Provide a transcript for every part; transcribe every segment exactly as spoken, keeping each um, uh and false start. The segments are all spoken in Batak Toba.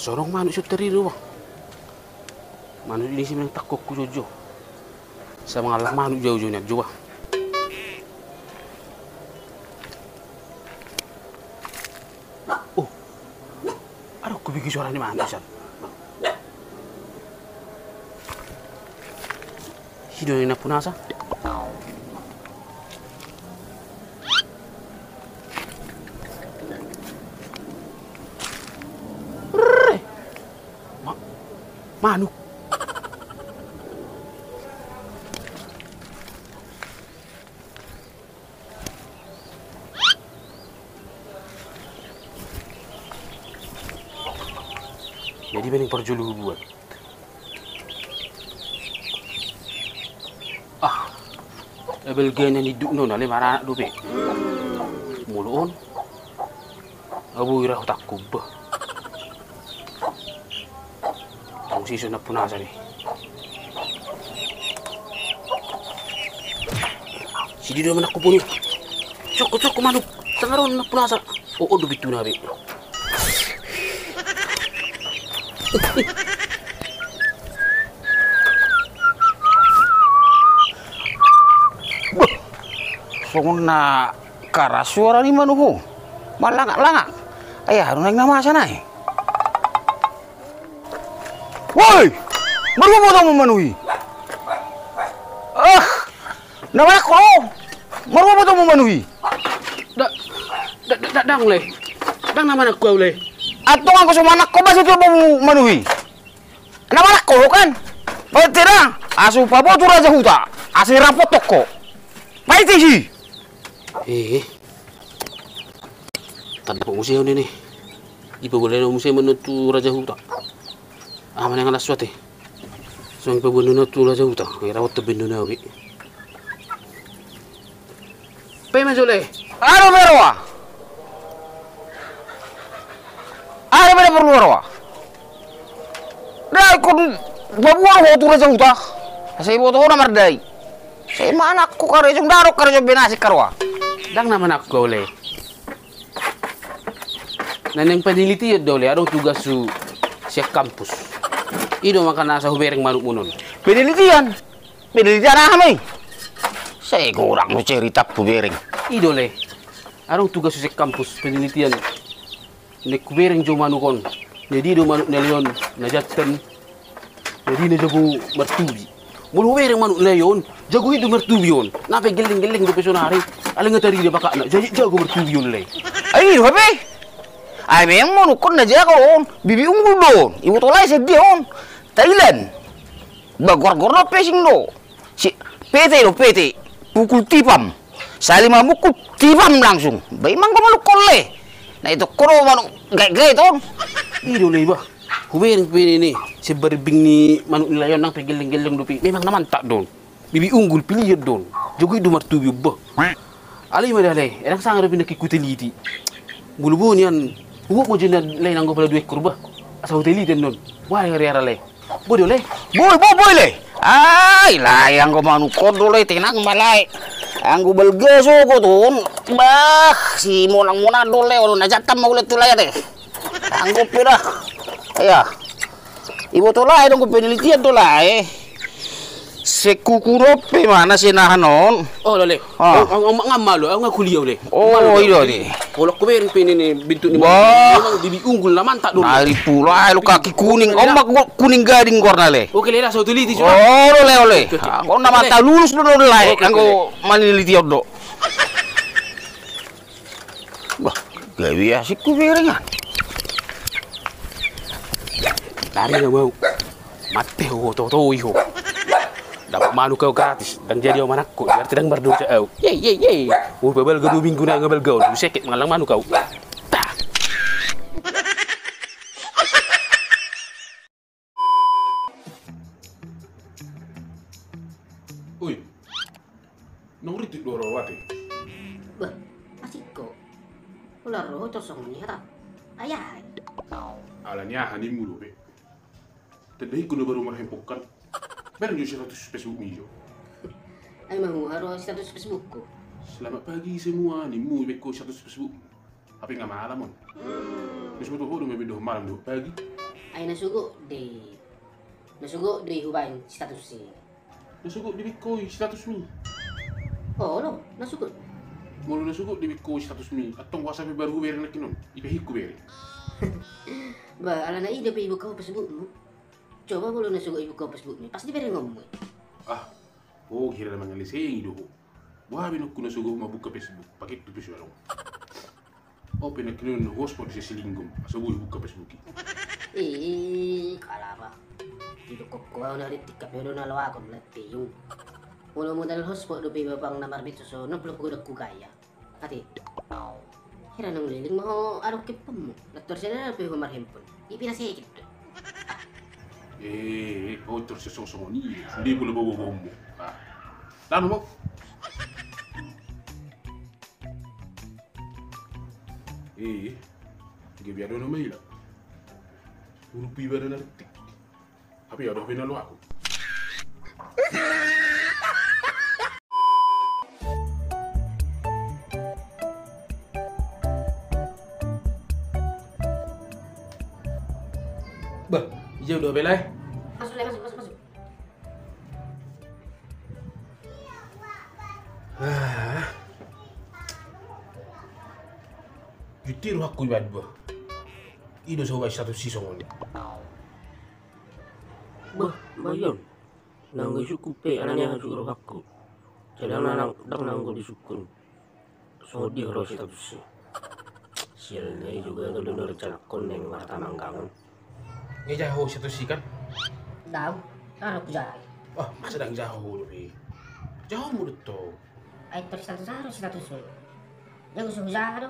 So adong manuk sian tadi do, Bang. Manuk i disi manang tangkokku jojo. Sai mangallang manuk jo au jo nian jo, Bang. Oh. Adong hubege suara ni manuk sian. Isi do na punasa. Rrrre. Ma-, manuk. Jadi mending parjolo hubuat. Ah, ebel gana ni duk nona le maranak dope. Molo on. Abu ira hutangkup bah. Tong sison na punasa be. Sidi do manangkup on i. Sokko, sokko manuk. Tangaron na punasa. Oh, oh, do pintuna be. Bah, songon na karas suara ni manuk ho. Malangak-langak. Ai aha do naeng na masa nai. Woi! Marhua botomu manuk i? Ah! Na manangkok ho! Marhua botomu manuk i? Da, da, da, da, ndang le. Ndang na manangkok au le. Antong anggo so manangkok, boasa tu bomu manuk i? Na manangkok ho kan? Berarti da, asa hupabotu raja huta, asa irapothon ho. Paite i. Eh. Tanda ho muse on i. Dipaboa do muse manuk tu raja huta. Ah, manang alas wate. Songon i paboa do na tu raja huta. Irapothon be do na be. Pe ma jole. Aha do be roha? Aha do be na porlu roha? Dai, ingkon paboa ho tu raja huta. Asa iboto ho na mardai. Sai manangkok karejo, ndang adong karejo be na asing karoha. Ndang na manangkok au le. Na naeng penelitian do le, adong tugashu sian kampus. I do makana asa hubereng manukmuna on. Penelitian? Penelitian aha ma i? Sai godang do cerita hubereng. I do le. Adong tugashu sian kampus penelitian. Naeng hubereng jo manuk on. Na dia do manuk na lae on na jantan. Na dia na jago martubi. Molo hubereng manuk lae on, jago i do martubi on. Nang pe gelleng-gelleng dope sonari. Alai nga tarida bakakna. Jadi jago martubi on lae. Ai i do hape. Ai memang manuk on na jago on. Bibi unggul do on. Iboto lae sian dia on? Thailand. Ba goar-goar do, pesing do. Si, pete do, pete. Pukul tipam. Sahali mamungkul, tipam langsung. Ba i ma anggo manuk on le. Na itongko do manuk gaet-gaet on. I do le bah. Hubereng pe ni, ni. Sian barimbing ni manuk ni lae on, nang pe gelleng-gelleng dope. Memang na mantap do on. Bibi unggul, pilihan do on. Jago i do martubi on bah. Alai ma da lae, ndang sanga dope nangkin huteliti. Molo boi nian, hubuat ma jo na lae nanggo pala dua ekor bah. Asa huteliti annon. Boha do i, ari-ari lae. Boi do lae? Boi, boi, boi lae. Ai lae, anggo manuk on do lae tenang ma lae. Anggo balga sogot on, bah, simonang-monang do lae on, na jantan ma hulean tu lae ate. Anggo pe da. Ia. Iboto lae do, anggo penelitian do lae. Sekuku dope ma na sinahan on. Oh, lae. Ah. Au, au, au, nga malo, au nga kuliah, lae. Oh, i do, lae. Molo hubereng pe ni, ni bentuk ni manuk, memang bibi unggul na mantap do, lae. Ari pula, ai lo kaki kuning. Oke, on ma kuning gading goarna, lae. Oke, lae, asa huteliti sude. Oh, lae, lae. Oke, oke. Anggo na mata lurus do, lae. Oke, oke, lae. Anggo maneliti on do. Bah, gabe asing hubereng an. Tari na mau. Mate ho, to, to, i ho. Dapot manuk au gratis, ndang jadi au manangkok, berarti ndang mardosa au. Ye, ye, ye. Hupabalga dua minggu nai nga balga on, huseket mangallang manuk au. Tah. Oi. Naung rintik do roha, ate? Bah, asik ho. Ula roha tu songon i hata. Ai aha i? Alani aha nimmu dope? Tanda ingkon na baru marhempok kan? Bereng jo status Facebookmi jo. Ai mamuha ro status Facebookku. Selamat pagi semua, nimmu ibaen ho status Facebookmu. Hape nga malam on. Terus boto ho do ma ibaen dohot malam dohot pagi. Ai na sogot do i, na sogot do i hubaen status i. Na sogot dibaen ho i statusmi? Olo, na sogot. Molo na sogot dibaen ho i statusmi, antong boasa pe baru hubere nangkin on, i pe hingku bere. Ba, alana i dope ibuka ho Facebookmu. Coba molo na sogot ibuka ho Facebookmi, pasti berengonmu i. Ah, ho hira na mangalesengi do ho. Boha be nangkin na sogot mambuka Facebook, paketu pe so adong. Ho pe nangkin on huhotspot di silinggom, asa boi hubuka Facebook i. Ih, kalapa. Didok ho au na rintik, hape do na loakon na tiung. Molo modal hotspot dope i bapang na marbit so, na pula pogodang hugaya. Ate. Hira naung leleng ma ho adong handphonemu. Na torsian pe ho marhandphone. I pe na seket do. Eh, ho torsian songon i. Sude pola baobaonmu. Ah. Tano mo. Eh, gabe adong na maila. Urupi badan na rintik. Hape adong hape na loakon. Bah, ijau do hape lae. Masuk, lae, masuk, masuk, masuk. Ah. Jut i rohangku ibaen bah. I do so hubaen status i songon i. Bah, bah, Ion. Nanggo disungkun pe, alani aha jut rohangku. Jala ndang, ndang nanggo disungkun. Songon dia ro status i. Sial, na i juga gagal do na rencanakon naeng marhatamanggang on. Nga ijaha ho status i kan? Ndang, ndang hujaha. Oh, masa ndang ijaha ho dope? Jaha ho do tong. Ai tor status aha ro status i? Jago so hujaha do.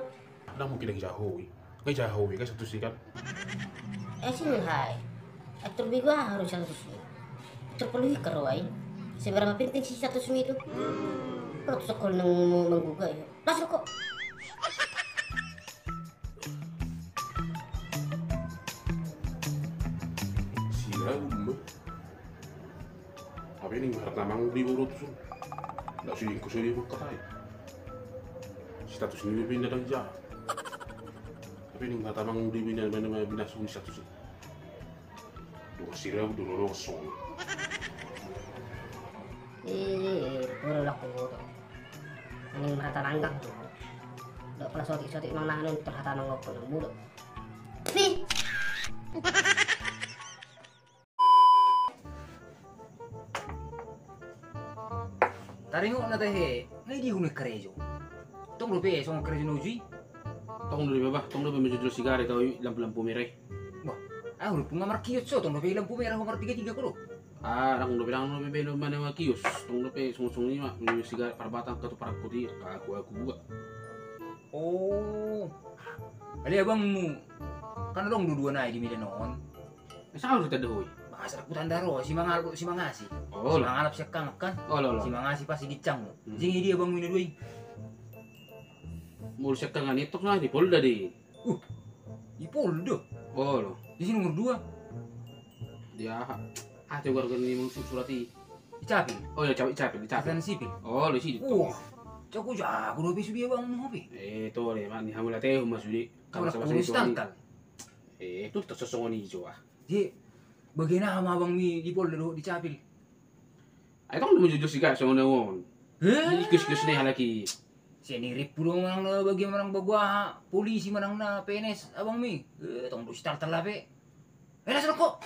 Ndang mungkin ndang ijaha ho i. Nga ijaha ho i kan status i kan? Eh, sini hai. Atur bego aha ro status i. Atur perlu ikar ro ai. Seberapa penting sih statusmu itu? Kau tuh sekolah nang mangguga ya. Las rokok. Sila umbe. Hape ning marhatamanggung do i boru tuson. Nda sude ingkon so dia mangkatai. Status ni be pinda ndang jaha. Hape ning marhatamanggung do i bina, bina, bina, bina sun status. Dongan sirau do lolong song. Eh, boru laku boru. Ning marhatamanggung do. Dok pala sotik-sotik nang nanun terhatamanggung do. Ni. Taringot na tahe, nga i dia ho mangkarejo? Tong dope songon karejo na uju i? Tong dope bah, tong dope manjojol sigari tau i lampu-lampu merah i. Bah, ahu dope nga markios so, tong dope lampu merah ho martiga-tiga ho do. Ah, ndang dope, ndang dope, dope manewa kios, tong dope songon-songon i ma, manjojol sigari parbatang kato parangkot i, aku, aku buka. Oh. Ale abangmu. Kan adong do dua nai di Medan on. Saur tanda hoi. Masa aku tanda ro, si mangalap, si mangasi. Oh, si mangalap si angkang kan. Oh, lo, lo. Si mangasi pasti gincang. Hmm. Jing i dia abangmu na dua i. Molo si angkang an i tong na di Polda do i. Uh. Di Polda. Oh, lo. Di si nomor dua. Dia aha. Ah, coba kan ni mangsu surat i. Di Capil. Oh ya, Capil, Capil, di Capil. Catatan sipil. Oh, di sini. Wah, jago-jago dope sude abangmu hape. Eh, tole ma ni hamu latehon ma sude. Kalau sama-sama itu tangkal. Eh, tu tersosongon ijo ah. Jadi, bagian aha ma abangmi di Polda dohot di Capil? Ai tong do manjojol sigari songon na on. Heh? Di kios-kios ni halak i. Sian i rimpu do manang na bagian manang bagoa polisi manang na P N S abangmi. Eh, tong do si taltal hape. Eh, las rokok.